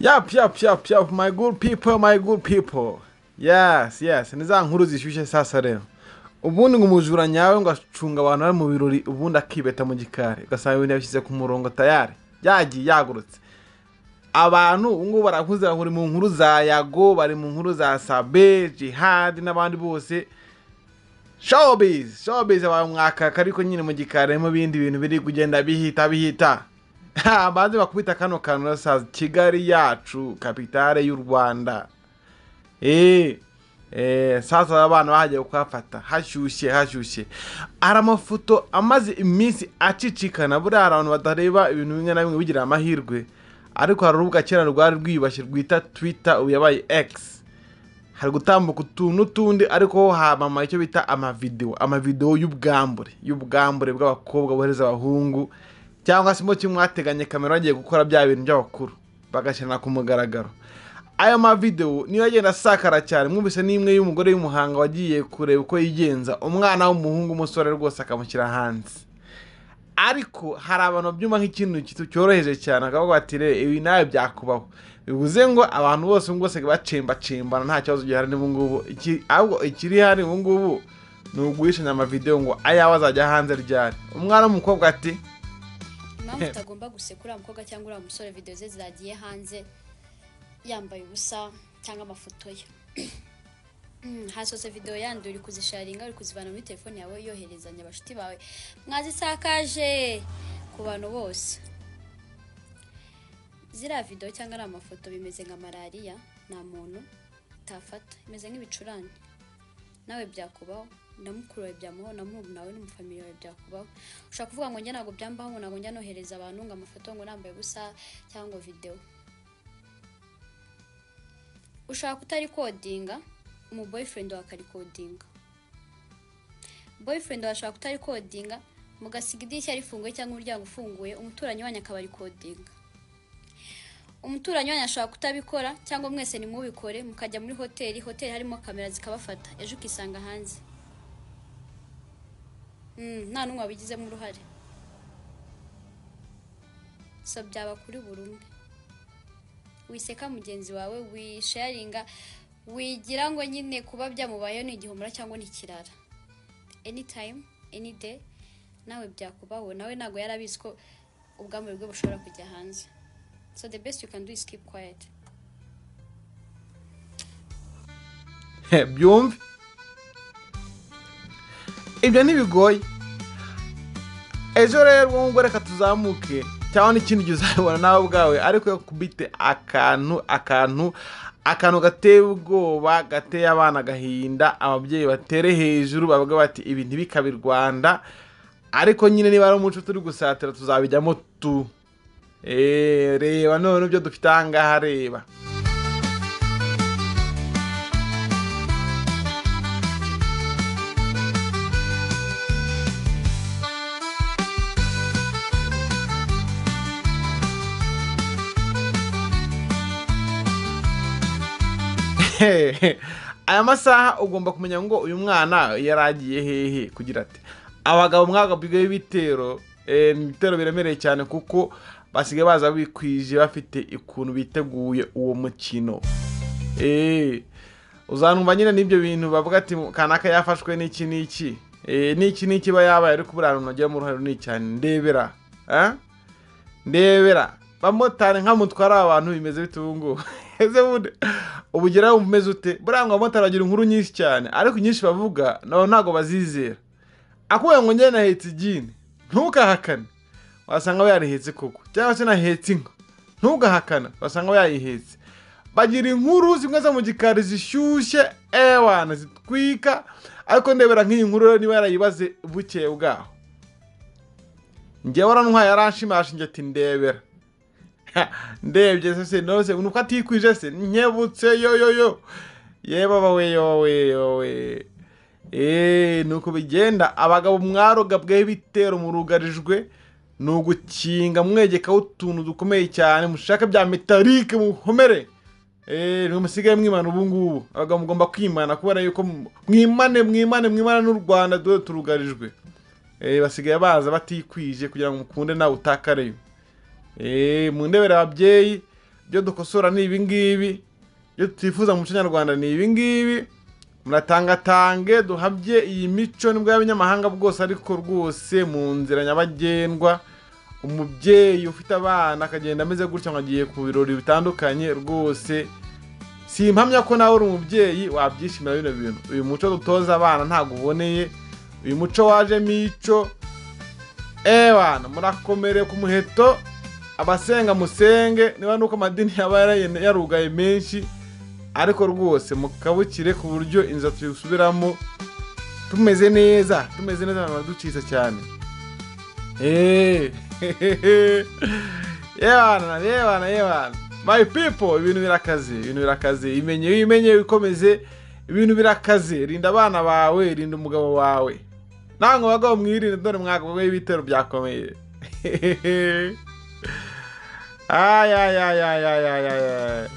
Yap, yap, yap, yap, my good people, my good people. Yes, yes, ni za nkuru zishyushye sasa rero. Ubundi ngo umujura nyawe ngo acunga abantu bari mu birori, ubundi akibeta mu gikari. Ugasanga ibintu yabishyize ku murongo tayari. Yagiye yagurutse. Abantu ubu ngubu barakuze, bari mu nkuru za Yago, bari mu nkuru za Sabe, Jihad n'abandi bose. Showbiz, showbiz abaye umwakaka, ariko nyine mu gikari harimo ibindi bintu biri kugenda bihita bihita. Banze bakubita kano kantu na Kigali yacu, kapitale y'u Rwanda. Sasa abana bahagiye kuhafata hashyushye hashyushye. Hari amafoto amaze iminsi acicikana, buriya hari abantu batareba ibintu bimwe na bimwe bigira amahirwe, ariko hari urubuga kera rwari rwiyubashye rwita Twitter, ubu yabaye X. Hari gutambuka utuntu tundi, ariko hamama icyo bita amavideo, amavideo y'ubwambure, y'ubwambure bw'abakobwa bohereza abahungu, cyangwa se mo kimwe mwateganye kamera bagiye gukora bya bintu by'abakuru bagashyirana ku mugaragaro. Aya mavideo niyo agenda asakara cyane. Mwumvise n'imwe y'umugore w'umuhanga wagiye kureba uko yigenza, umwana w'umuhungu umusore rwose akamushyira hanze. Ariko hari abantu babyumva nk'ikintu cyoroheje cyane, bakavuga bati re ibi nawe byakubaho. Bivuze ngo abantu bose ngo bose bacembacembana nta kibazo gihari n'ubu ngubu. Ahubwo ikiri hari ubu ngubu ni uguhishanya amavideo ngo ayawe azajya hanze ryari. Umwana w'umukobwa ati impamvu utagomba gusekura umukobwa cyangwa uriya musore video ze zagiye hanze yambaye ubusa cyangwa amafoto ye. Hasoze video yandi uri kuzisharinga, uri kuzivana muri telefone yawe yoherezanya abashuti bawe, mwazisakaje ku bantu bose. Ziriya video cyangwa ari amafoto bimeze nka malaria, nta muntu utafata, bimeze nk'ibicurane. Nawe byakubaho, na mukuru wawe byamubaho, na murumuna wawe n'umufamiliya wawe byakubaho. Ushobora kuvuga ngo njye ntabwo byambaho, ntabwo njya nohereza abantu ngo amafoto ngo nambaye ubusa cyangwa video. Ushaka kutarikodinga, umu boyfriend wawe akarikodinga. Boyfriend wawe ashaka kutarikodinga, mugasiga idirishya rifunguye cyangwa umuryango ufunguye, umuturanyi wanyu akabarikodinga. Umuturanyi wanyu ashaka kutabikora cyangwa mwese nimubikore, mukajya muri hoteli, hoteli harimo kamera zikabafata, ejo ukisanga hanze. Nta n'umwe wabigizemo uruhare. So byaba kuri buri umwe. Wiseka mugenzi wawe, wisharinga, wigira ngo nyine kuba byamubayeho ni igihomora cyangwa ni ikirara. Anytime, any day, nawe byakubaho, nawe ntago yarabizi ko ubwambure bwe bushobora kujya hanze. So the best you can do is keep quiet. Byumve. Ibyo ntibigoye. Ejo rero ngo reka tuzamuke cyangwa n'ikindi gihe uzabibona nawe ubwawe, ariko kubite akantu akantu akantu gateye ubwoba, gateye abana agahinda, ababyeyi batere hejuru bavuga bati ibi ntibikabe i Rwanda. Ariko nyine niba ari umuco turi gusatira tuzabijyamo tu. Reba none ibyo dufite aha ngaha, reba. Aya masaha ugomba kumenya ngo uyu mwana yaragiye hehe kugira ati abagabo mwagabwe ibitero, ibitero biremereye cyane kuko basigaye baza bikwije bafite ikuntu biteguye uwo mukino. Uzanumva nyine n'ibyo bintu bavuga ati kanaka yafashwe n'iki n'iki, n'iki n'iki ba yabaye, ariko buriya umuntu agira mu ruhare runini cyane. Ndebera, ndebera bamotari nka mutwara abantu bimeze bite ubu ngubu? Ese bundi ubugera umeze ute? Buriya ngo abamotari bagira inkuru nyinshi cyane, ariko nyinshi bavuga nabo ntago bazizera. Akuye ngo njye nahetse igini, ntukahakane, wasanga we yarihetse koko, cyangwa se nahetse inka, ntugahakana, wasanga we yayihetse. Bagira inkuru zimwe zo mu gikari zishyushye, ewana zitwika, ariko ndebera nk'iyi nkuru rero niba yarayibaze bukeye bwaho. Njyewe warantwaye yaranshimashije ati ndebera. Ndebye se nose nuko atikwije se nkebutse yo yo yo yeba bawe yo we yo we. Nuko bigenda. Abagabo mwarogabwe ibitero murugarijwe nugukinga mwegeka utuntu dukomeye cyane, mushaka bya metallique muhomere. Ntimusigaye mwimana ubu ngubu. Abagabo mugomba kwimana kubera yuko mwimane mwimane mwimana n'u Rwanda dore turugarijwe. Basigaye baza batikwije kugira ngo mukunde nawe utakareyo. Mundebera ababyeyi Ibyo dukosora ni ibingibi, ibyo tutifuza mu muco nyarwanda ni ibingibi. Muratangatange duhabye iyi mico nibwo y'abanyamahanga bwose, ariko rwose mu nzira nyabagendwa. Umubyeyi ufite abana akagenda ameze gutya ngo agiye ku birori bitandukanye, rwose si impamya ko nawe uri umubyeyi wabyishimira bino bintu. Uyu muco dutoza abana ntabwo uboneye, uyu muco wajemo ico. Ebana murakomere ku muheto, abasenga musenge, niba nuko amadini yaba yarugaye menshi, ariko rwose mukabukire ku buryo inzira tuyisubiramo tumeze neza, tumeze neza, abantu baraducitse cyane. Yebana yebana yebana my people, ibintu birakaze, ibintu birakaze. Imenye wimenye wikomeze, ibintu birakaze. Rinda abana bawe, rinda umugabo wawe, namwe bagabo mwirinde, dore mwagabwe ibitero byakomeye. Ay ay ay ay ay ay ay.